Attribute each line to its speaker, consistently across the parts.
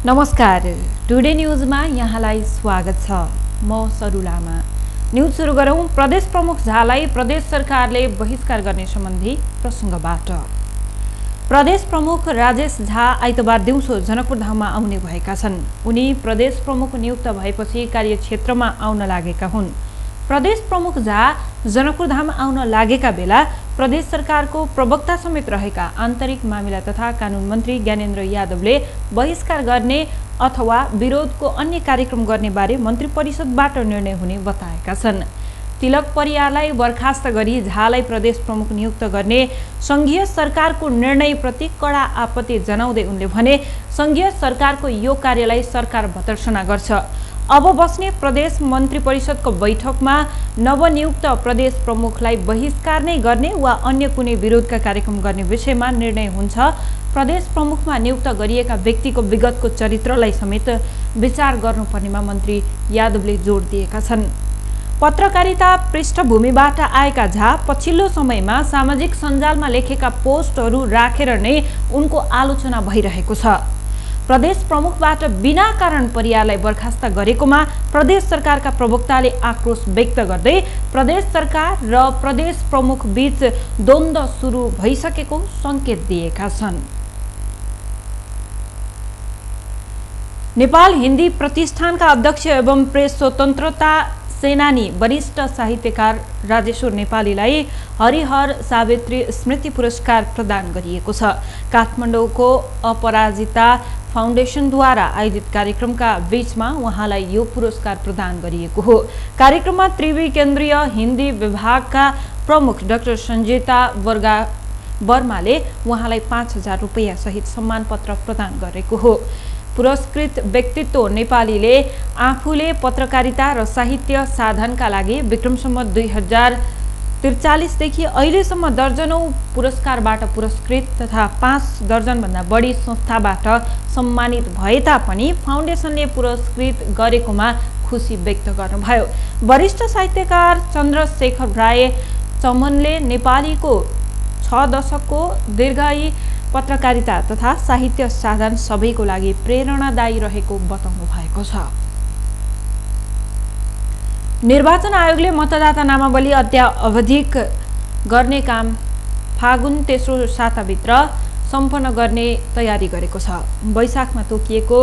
Speaker 1: नमस्कार, टुडे न्यूजमा यहाँलाई स्वागत छ। म सरु लामा। न्यूज सुरु गरौं प्रदेश प्रमुख झालाई प्रदेश सरकारले बहिष्कार गर्ने सम्बन्धी प्रसंगबाट। प्रदेश प्रमुख राजेश झा आइतबार दिउँसो जनकपुर धाममा आउने भएका छन्। उनी प्रदेश प्रमुख नियुक्त भएपछि कार्यक्षेत्रमा आउन लागेका हुन्। प्रदेश प्रमुख झा जनकपुर धाम आउन लागेका बेला प्रदेश सरकारको प्रवक्ता समेत रहेका आन्तरिक मामिला तथा कानून मन्त्री ज्ञानेन्द्र यादवले बहिष्कार गर्ने अथवा विरोधको अन्य कार्यक्रम गर्ने बारे मन्त्री परिषदबाट निर्णय हुने बताएका छन्। तिलक परियारलाई बर्खास्त गरी झालाई प्रदेश प्रमुख नियुक्त गर्ने संघीय सरकारको निर्णयप्रति कडा आपत्ति जनाउँदै उनले भने, संघीय सरकारको यो कार्यलाई सरकार भर्त्सना गर्छ। अब बस्ने प्रदेश मन्त्री परिषदको बैठकमा नवनियुक्त प्रदेश प्रमुखलाई बहिष्कार नै गर्ने वा अन्य कुनै विरोधका कार्यक्रम गर्ने विषयमा निर्णय हुन्छ। प्रदेश प्रमुखमा नियुक्त गरिएका व्यक्तिको विगतको चरित्रलाई समेत विचार गर्नुपर्नेमा मन्त्री यादवले जोड दिएका छन्। पत्रकारिता पृष्ठभूमिबाट आएका झा पछिल्लो समयमा सामाजिक सञ्जालमा लेखेका पोस्टहरू राखेर नै उनको आलोचना भइरहेको छ। प्रदेश प्रमुखबाट बिना कारण परियारलाई बर्खास्त गरेकोमा प्रदेश सरकारका प्रवक्ताले आक्रोश व्यक्त गर्दै प्रदेश सरकार र प्रदेश प्रमुख बीच द्वन्द्व सुरु भइसकेको संकेत दिएका छन्। नेपाल हिन्दी प्रतिष्ठानका अध्यक्ष एवं प्रेस स्वतन्त्रता सेनानी वरिष्ठ साहित्यकार राजेश्वर नेपालीलाई हरिहर सावित्री स्मृति पुरस्कार प्रदान गरिएको छ। काठमाडौँको अपराजिता फाउन्डेसनद्वारा आयोजित कार्यक्रमका बीचमा उहाँलाई यो पुरस्कार प्रदान गरिएको हो। कार्यक्रममा त्रिवी केन्द्रीय हिन्दी विभागका प्रमुख डाक्टर सञ्जिता वर्माले उहाँलाई 5,000 रुपैयाँ सहित सम्मान पत्र प्रदान गरेको हो। पुरस्कृत व्यक्तित्व नेपालीले आफूले पत्रकारिता र साहित्य साधनका लागि विक्रम सम्वत 2043 देखि अहिलेसम्म दर्जनौं पुरस्कारबाट पुरस्कृत तथा 5 दर्जनभन्दा बढी संस्थाबाट सम्मानित भए तापनि फाउन्डेसनले पुरस्कृत गरेकोमा खुसी व्यक्त गर्नुभयो। वरिष्ठ साहित्यकार चन्द्रशेखर राय चमनले नेपालीको 6 दशकको दीर्घायी पत्रकारिता तथा साहित्य साधन सबैको लागि प्रेरणादायी रहेको बताउनु भएको छ। निर्वाचन आयोगले मतदाता नामावली अद्यावधिक गर्ने काम फागुन तेस्रो साताभित्र सम्पन्न गर्ने तयारी गरेको छ। वैशाखमा तोकिएको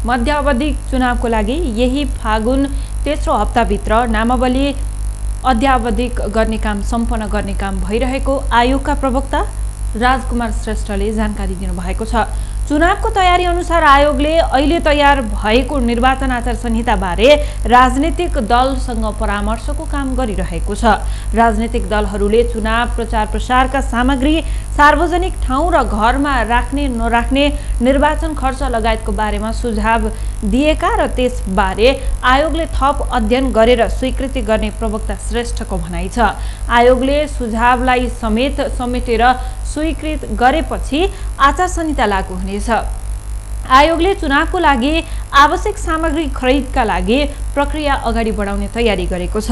Speaker 1: मध्यावधिक चुनावको लागि यही फागुन तेस्रो हप्ताभित्र नामावली अद्यावधिक गर्ने काम सम्पन्न गर्ने काम भइरहेको आयोगका प्रवक्ता राजकुमार श्रेष्ठले जानकारी दिनुभएको छ। चुनावको तयारी अनुसार आयोगले अहिले तयार भएको निर्वाचन आचार संहिता बारे राजनीतिक दलसँग परामर्शको काम गरिरहेको छ। राजनीतिक दलहरूले चुनाव प्रचार प्रसारका सामग्री सार्वजनिक ठाउँ र घरमा राख्ने नराख्ने, निर्वाचन खर्च लगायतको बारेमा सुझाव दिएका र त्यसबारे आयोगले थप अध्ययन गरेर स्वीकृति गर्ने प्रवक्ता श्रेष्ठको भनाइ छ। आयोगले सुझावलाई समेत समेटेर स्वीकृत गरेपछि आचार संहिता लागू हुनेछ। आयोगले चुनावको लागि आवश्यक सामग्री खरिदका लागि प्रक्रिया अगाडि बढाउने तयारी गरेको छ।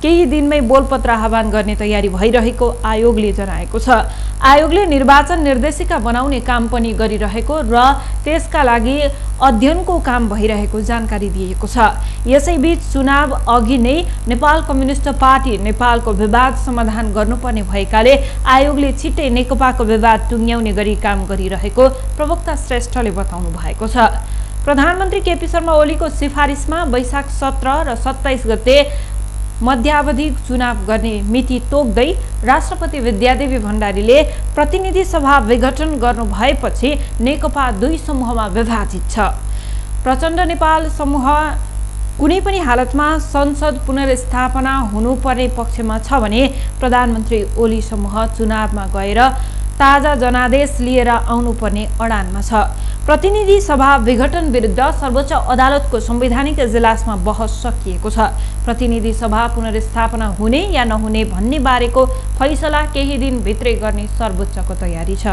Speaker 1: केही दिनमै बोलपत्र आह्वान गर्ने तयारी भइरहेको आयोगले जनाएको छ। आयोगले निर्वाचन निर्देशिका बनाउने काम पनि गरिरहेको र त्यसका लागि अध्ययनको काम भइरहेको जानकारी दिएको छ। यसैबीच चुनाव अघि नै नेपाल कम्युनिस्ट पार्टी नेपालको विवाद समाधान गर्नुपर्ने भएकाले आयोगले छिट्टै नेकपाको विवाद टुङ्ग्याउने गरी काम गरिरहेको प्रवक्ता श्रेष्ठले बताउनु भएको छ। प्रधानमन्त्री केपी शर्मा ओलीको सिफारिसमा वैशाख 17 र 27 गते मध्यावधिक चुनाव गर्ने मिति तोक्दै राष्ट्रपति विद्यादेवी भण्डारीले प्रतिनिधि सभा विघटन गर्नु भएपछि नेकपा 2 समूहमा विभाजित छ। प्रचण्ड नेपाल समूह कुनै पनि हालतमा संसद पुनर्स्थापना हुनुपर्ने पक्षमा छ भने प्रधानमन्त्री ओली समूह चुनावमा गएर ताजा जनादेश लिएर आउनुपर्ने अडानमा छ। प्रतिनिधि सभा विघटन विरुद्ध सर्वोच्च अदालतको संवैधानिक इजलासमा बहस सकिएको छ। प्रतिनिधि सभा पुनर्स्थापना हुने या नहुने भन्ने बारेको फैसला केही दिन भित्रै गर्ने सर्वोच्चको तयारी छ।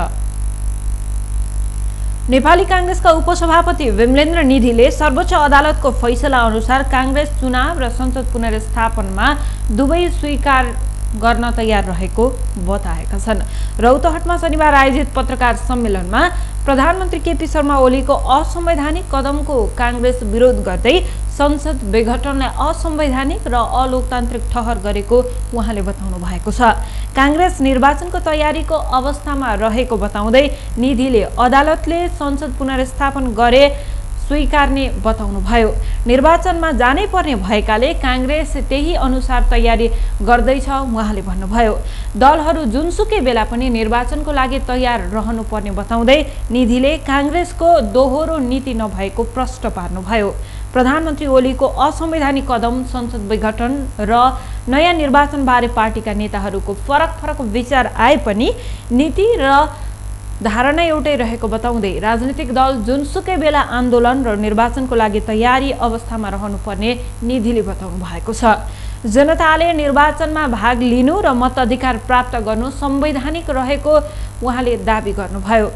Speaker 1: नेपाली कांग्रेसका उपसभापति विमलेन्द्र निधिले सर्वोच्च अदालतको फैसला अनुसार कांग्रेस चुनाव र संसद पुनर्स्थापनमा दुवै स्वीकार गर्न तयार रहेको बताएका छन्। रौतहटमा शनिबार आयोजित पत्रकार सम्मेलनमा प्रधानमन्त्री केपी शर्मा ओलीको असंवैधानिक कदमको कांग्रेस विरोध गर्दै संसद विघटनलाई असंवैधानिक र अलोकतान्त्रिक ठहर गरेको उहाँले बताउनु भएको छ। कांग्रेस निर्वाचनको तयारीको अवस्थामा रहेको बताउँदै निधिले अदालतले संसद पुनर्स्थापन गरे स्वीकार्ने बताउनुभयो। निर्वाचनमा जानै पर्ने भएकाले कांग्रेस त्यही अनुसार तयारी गर्दैछ उहाँले भन्नुभयो। दलहरू जुनसुकै बेला पनि निर्वाचनको लागि तयार रहनुपर्ने बताउँदै निधिले कांग्रेसको दोहोरो नीति नभएको प्रश्न पार्नुभयो। प्रधानमन्त्री ओलीको असंवैधानिक कदम, संसद विघटन र नयाँ निर्वाचनबारे पार्टीका नेताहरूको फरक विचार आए पनि नीति र धारणा एउटै रहेको बताउँदै राजनीतिक दल जुनसुकै बेला आन्दोलन र निर्वाचनको लागि तयारी अवस्थामा रहनुपर्ने निधिले बताउनु भएको छ। जनताले निर्वाचनमा भाग लिनु र मताधिकार प्राप्त गर्नु संवैधानिक रहेको उहाँले दाबी गर्नुभयो।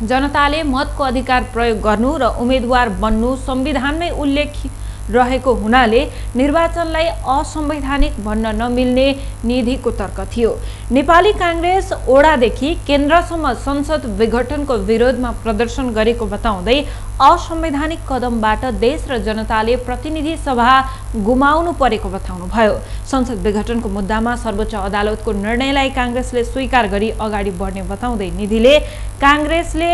Speaker 1: जनताले मतको अधिकार प्रयोग गर्नु र उम्मेदवार बन्नु संविधानमै उल्लेख रहेको हुनाले निर्वाचनलाई असंवैधानिक भन्न नमिल्ने निधिको तर्क थियो। नेपाली कांग्रेस ओडादेखि केन्द्रसम्म संसद विघटनको विरोधमा प्रदर्शन गरेको बताउँदै असंवैधानिक कदमबाट देश र जनताले प्रतिनिधि सभा गुमाउनु परेको बताउनुभयो। संसद विघटनको मुद्दामा सर्वोच्च अदालतको निर्णयलाई कांग्रेसले स्वीकार गरी अगाडि बढ्ने बताउँदै निधिले कांग्रेसले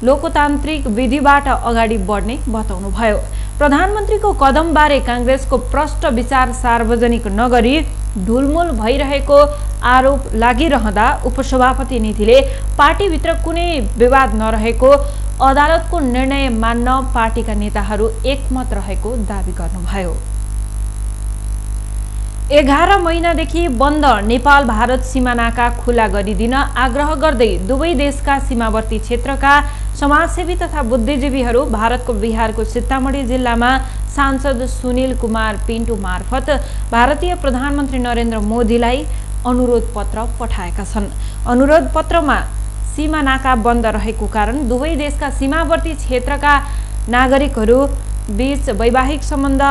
Speaker 1: लोकतान्त्रिक विधिबाट अगाडि बढ्ने बताउनुभयो। प्रधानमन्त्रीको कदमबारे कांग्रेसको प्रष्ट विचार सार्वजनिक नगरी ढुलमुल भइरहेको आरोप लागिरहँदा उपसभापति निधिले पार्टीभित्र कुनै विवाद नरहेको, अदालतको निर्णय मान्न पार्टीका नेताहरू एकमत रहेको दावी गर्नुभयो। 11 महिनादेखि बन्द नेपाल भारत सीमा नाका खुला गरिदिन आग्रह गर्दै दुवै देशका सीमावर्ती क्षेत्रका समाजसेवी तथा बुद्धिजीवीहरू भारतको बिहारको सीतामढी जिल्लामा सांसद सुनिल कुमार पिन्टू मार्फत भारतीय प्रधानमन्त्री नरेन्द्र मोदीलाई अनुरोध पत्र पठाएका छन्। अनुरोध पत्रमा सीमा नाका बन्द रहेको कारण दुवै देशका सीमावर्ती क्षेत्रका नागरिकहरू बीच वैवाहिक सम्बन्ध,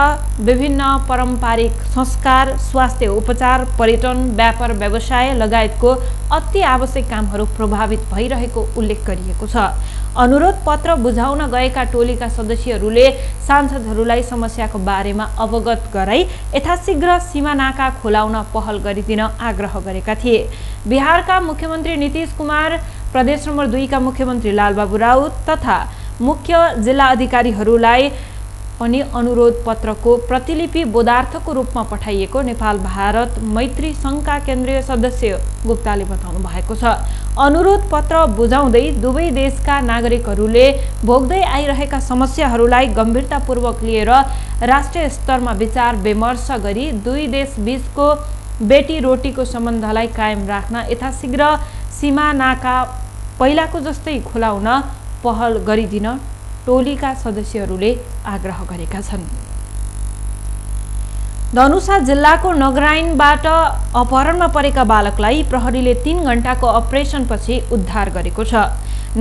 Speaker 1: विभिन्न पारम्परिक संस्कार, स्वास्थ्य उपचार, पर्यटन, व्यापार व्यवसाय लगायतको अति आवश्यक कामहरू प्रभावित भइरहेको उल्लेख गरिएको छ। अनुरोध पत्र बुझाउन गएका टोलीका सदस्यहरूले सांसदहरूलाई समस्याको बारेमा अवगत गराई यथाशीघ्र सीमा नाका खोलाउन पहल गरिदिन आग्रह गरेका थिए। बिहारका मुख्यमन्त्री नीतीश कुमार, प्रदेश नम्बर 2 का मुख्यमन्त्री लालबाबु राउत तथा मुख्य जिल्ला अधिकारीहरूलाई पनि अनुरोध पत्रको प्रतिलिपि बोधार्थको रूपमा पठाइएको नेपाल भारत मैत्री संघका केन्द्रीय सदस्य गुप्ताले बताउनु भएको छ। अनुरोध पत्र बुझाउँदै दुवै देशका नागरिकहरूले भोग्दै आइरहेका समस्याहरूलाई गम्भीरतापूर्वक लिएर राष्ट्रिय स्तरमा विचार विमर्श गरी दुई देश बीचको बेटी रोटीको सम्बन्धलाई कायम राख्न यथाशीघ्र सीमा नाका पहिलाको जस्तै खुलाउन पहल गरिदिन टोलीका सदस्यहरूले आग्रह गरेका छन्। धनुषा जिल्लाको नगराइनबाट अपहरणमा परेका बालकलाई प्रहरीले 3 घण्टाको अपरेसनपछि उद्धार गरेको छ।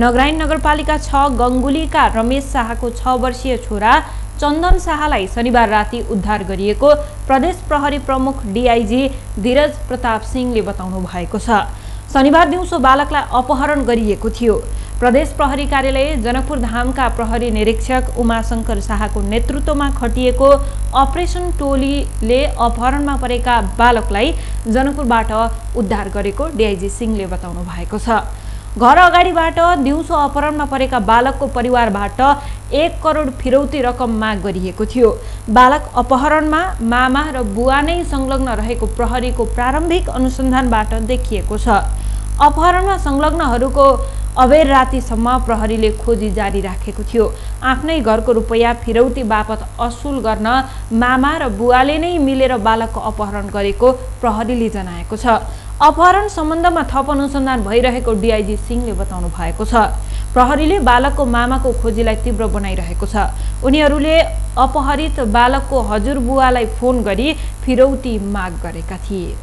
Speaker 1: नगराइन नगरपालिका 6 गंगुलीका रमेश शाहको 6 वर्षीय छोरा चन्दन शाहलाई शनिबार राति उद्धार गरिएको प्रदेश प्रहरी प्रमुख डीआईजी धीरज प्रताप सिंहले बताउनु भएको छ। शनिबार दिउँसो बालकलाई अपहरण गरिएको थियो। प्रदेश प्रहरी कार्यालय जनकपुर धामका प्रहरी निरीक्षक उमाशंकर शाहको नेतृत्वमा खटिएको अपरेसन टोलीले अपहरणमा परेका बालकलाई जनकपुरबाट उद्धार गरेको डीआईजी सिंहले बताउनु भएको छ। घर अगाडिबाट दिउँसो अपहरणमा परेका बालकको परिवारबाट 1 करोड फिरौती रकम माग गरिएको थियो। बालक अपहरणमा मामा र बुवा नै संलग्न रहेको प्रहरीको प्रारम्भिक अनुसन्धानबाट देखिएको छ। अपहरणमा संलग्नहरूको अबेर रातिसम्म प्रहरीले खोजी जारी राखेको थियो। आफ्नै घरको रुपैयाँ फिरौती बापत असुल गर्न मामा र बुवाले नै मिलेर बालकको अपहरण गरेको प्रहरीले जनाएको छ। अपहरण सम्बन्धमा थप अनुसन्धान भइरहेको डीआईजी सिंहले बताउनु भएको छ। प्रहरीले बालकको मामाको खोजीलाई तीव्र बनाइरहेको छ। उनीहरूले अपहरित बालकको हजुरबुवालाई फोन गरी फिरौती माग गरेका थिए।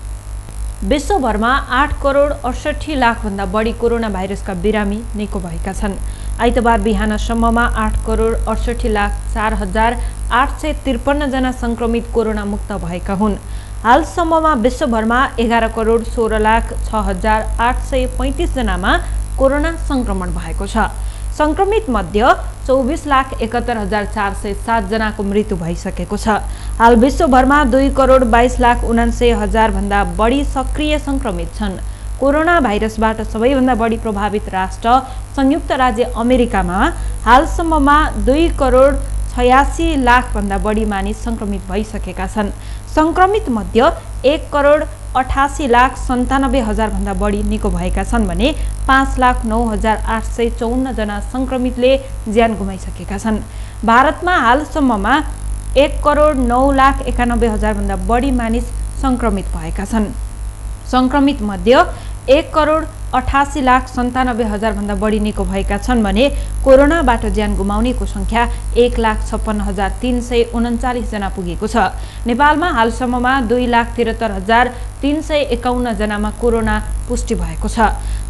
Speaker 1: विश्वभरमा 8 करोड 68 लाख भन्दा बढी कोरोना भाइरसका बिरामी निको भएका छन्। आइतबार बिहानसम्ममा 8 करोड 68 लाख 4,853 जना संक्रमित कोरोना मुक्त भएका हुन्। हालसम्ममा विश्वभरमा 11 करोड 16 लाख 6,835 जनामा कोरोना संक्रमण भएको छ। संक्रमित मध्ये 24,71,407 जनाको मृत्यु भइसकेको छ। हाल विश्वभरमा 2,22,79,000 भन्दा बढी सक्रिय संक्रमित छन्। कोरोना भाइरसबाट सबैभन्दा बढी प्रभावित राष्ट्र संयुक्त राज्य अमेरिकामा हालसम्ममा 2,86,00,000 भन्दा बढी मानिस संक्रमित भइसकेका छन्। संक्रमित मध्ये 1,88,97,000 भन्दा बढी निको भएका छन् भने 5,09,854 जना संक्रमितले ज्यान गुमाइसकेका छन्। भारतमा हालसम्ममा 1,09,91,000 भन्दा बढी मानिस संक्रमित भएका छन्। संक्रमित मध्ये 1,88,97,000 भन्दा बढी निको भएका छन् भने कोरोनाबाट ज्यान गुमाउनेको संख्या 1,56,339 जना पुगेको छ। नेपालमा हालसम्ममा 2,73,351 जनामा कोरोना पुष्टि भएको छ।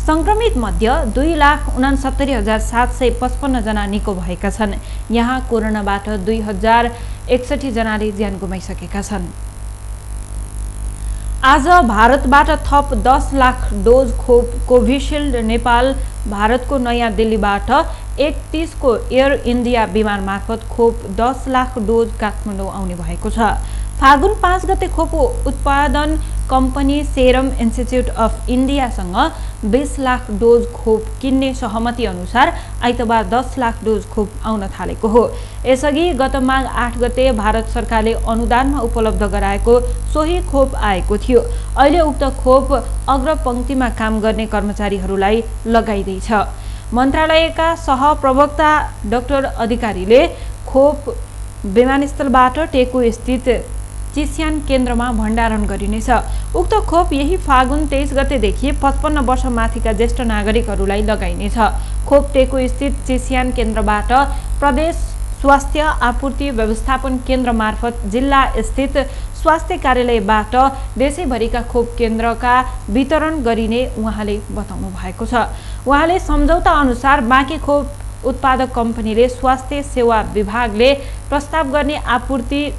Speaker 1: संक्रमित मध्ये 2,69,755 जना निको भएका छन्। यहाँ कोरोनाबाट 2,061 जनाले ज्यान गुमाइसकेका छन्। आज भारतबाट थप 10 लाख डोज खोप कोभिशिल्ड नेपाल भारतको नयाँ दिल्लीबाट 31 को एयर इन्डिया विमान मार्फत खोप 10 लाख डोज काठमाडौँ आउने भएको छ। फागुन 5 गते खोप उत्पादन कम्पनी सेरम इन्स्टिच्युट अफ इन्डियासँग 20 लाख डोज खोप किन्ने सहमति अनुसार आइतबार 10 लाख डोज खोप आउन थालेको हो। यसअघि गत माघ 8 गते भारत सरकारले अनुदानमा उपलब्ध गराएको सोही खोप आएको थियो। अहिले उक्त खोप अग्रपंक्तिमा काम गर्ने कर्मचारीहरूलाई लगाइदैछ। मन्त्रालयका सहप्रवक्ता डाक्टर अधिकारीले खोप विमानस्थलबाट टेकु स्थित चिस्यान केन्द्रमा भण्डारण गरिनेछ। उक्त खोप यही फागुन 23 गतेदेखि 55 वर्ष माथिका ज्येष्ठ नागरिकहरूलाई लगाइनेछ। खोप टेकु स्थित चिस्यान केन्द्रबाट प्रदेश स्वास्थ्य आपूर्ति व्यवस्थापन केन्द्र मार्फत जिल्ला स्थित स्वास्थ्य कार्यालयबाट देशैभरिका खोप केन्द्रका वितरण गरिने उहाँले बताउनु भएको छ। उहाँले सम्झौता अनुसार बाँकी खोप उत्पादक कम्पनीले स्वास्थ्य सेवा विभागले प्रस्ताव गर्ने आपूर्ति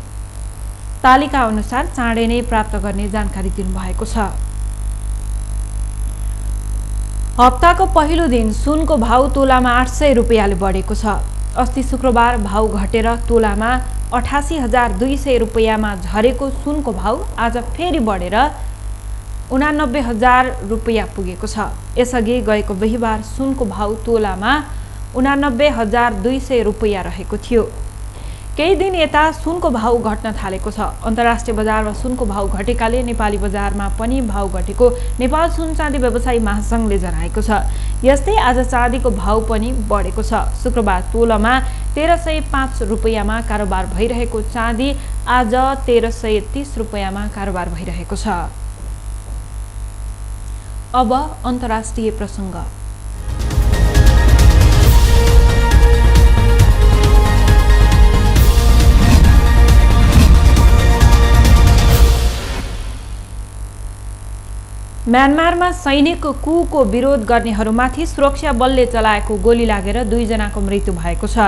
Speaker 1: तालिका अनुसार चाँडै नै प्राप्त गर्ने जानकारी दिनुभएको छ। हप्ताको पहिलो दिन सुनको भाउ तोलामा 800 रुपैयाँले बढेको छ। अस्ति शुक्रबार भाउ घटेर तोलामा 88,200 रुपैयाँमा झरेको सुनको भाउ आज फेरि बढेर 89,000 रुपैयाँ पुगेको छ। यसअघि गएको बिहीबार सुनको भाउ तोलामा 89,200 रुपैयाँ रहेको थियो। केही दिन यता सुनको भाउ घट्न थालेको छ। अन्तर्राष्ट्रिय बजारमा सुनको भाउ घटेकाले नेपाली बजारमा पनि भाउ घटेको नेपाल सुन चाँदी व्यवसायी महासंघले जनाएको छ। यस्तै आज चाँदीको भाउ पनि बढेको छ। शुक्रबार तोलामा 1305 रुपैयाँमा कारोबार भइरहेको चाँदी आज 1330 रुपैयाँमा कारोबार भइरहेको छ। अब अन्तर्राष्ट्रिय प्रसङ्ग। म्यानमारमा सैनिक कुको विरोध गर्नेहरूमाथि सुरक्षा बलले चलाएको गोली लागेर 2 जनाको मृत्यु भएको छ।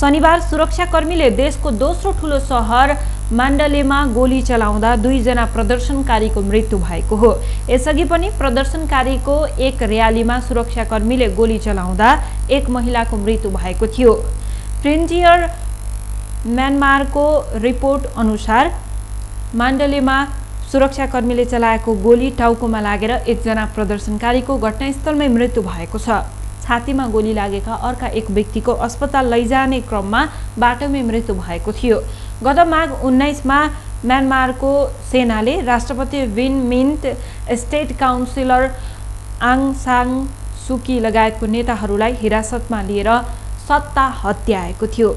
Speaker 1: शनिबार सुरक्षाकर्मीले देशको दोस्रो ठूलो सहर माण्डलेमा गोली चलाउँदा 2 जना प्रदर्शनकारीको मृत्यु भएको हो। यसअघि पनि प्रदर्शनकारीको एक र्यालीमा सुरक्षाकर्मीले गोली चलाउँदा 1 महिलाको मृत्यु भएको थियो। फ्रन्टियर म्यानमारको रिपोर्ट अनुसार माण्डलेमा सुरक्षाकर्मीले चलाएको गोली टाउकोमा लागेर 1 जना प्रदर्शनकारीको घटनास्थलमै मृत्यु भएको छ। छातीमा गोली लागेका अर्का एक व्यक्तिको अस्पताल लैजाने क्रममा बाटोमै मृत्यु भएको थियो। गत माघ 19 मा म्यानमारको सेनाले राष्ट्रपति विन मिन्ट, स्टेट काउन्सिलर आङ सान सुकी लगायतको नेताहरूलाई हिरासतमा लिएर सत्ता हत्याएको थियो।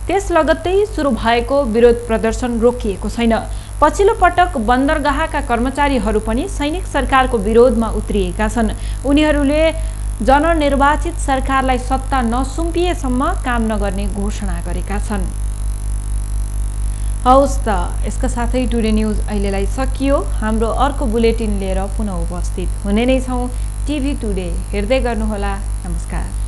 Speaker 1: त्यस लगत्तै सुरु भएको विरोध प्रदर्शन रोकिएको छैन। पछिल्लो पटक बन्दरगाहका कर्मचारीहरू पनि सैनिक सरकारको विरोधमा उत्रिएका छन्। उनीहरूले जननिर्वाचित सरकारलाई सत्ता नसुम्पिएसम्म काम नगर्ने घोषणा गरेका छन्। हौस् त, यसका साथै टुडे न्युज अहिलेलाई सकियो। हाम्रो अर्को बुलेटिन लिएर पुनः उपस्थित हुने नै छौँ। टिभी टुडे हेर्दै गर्नुहोला। नमस्कार।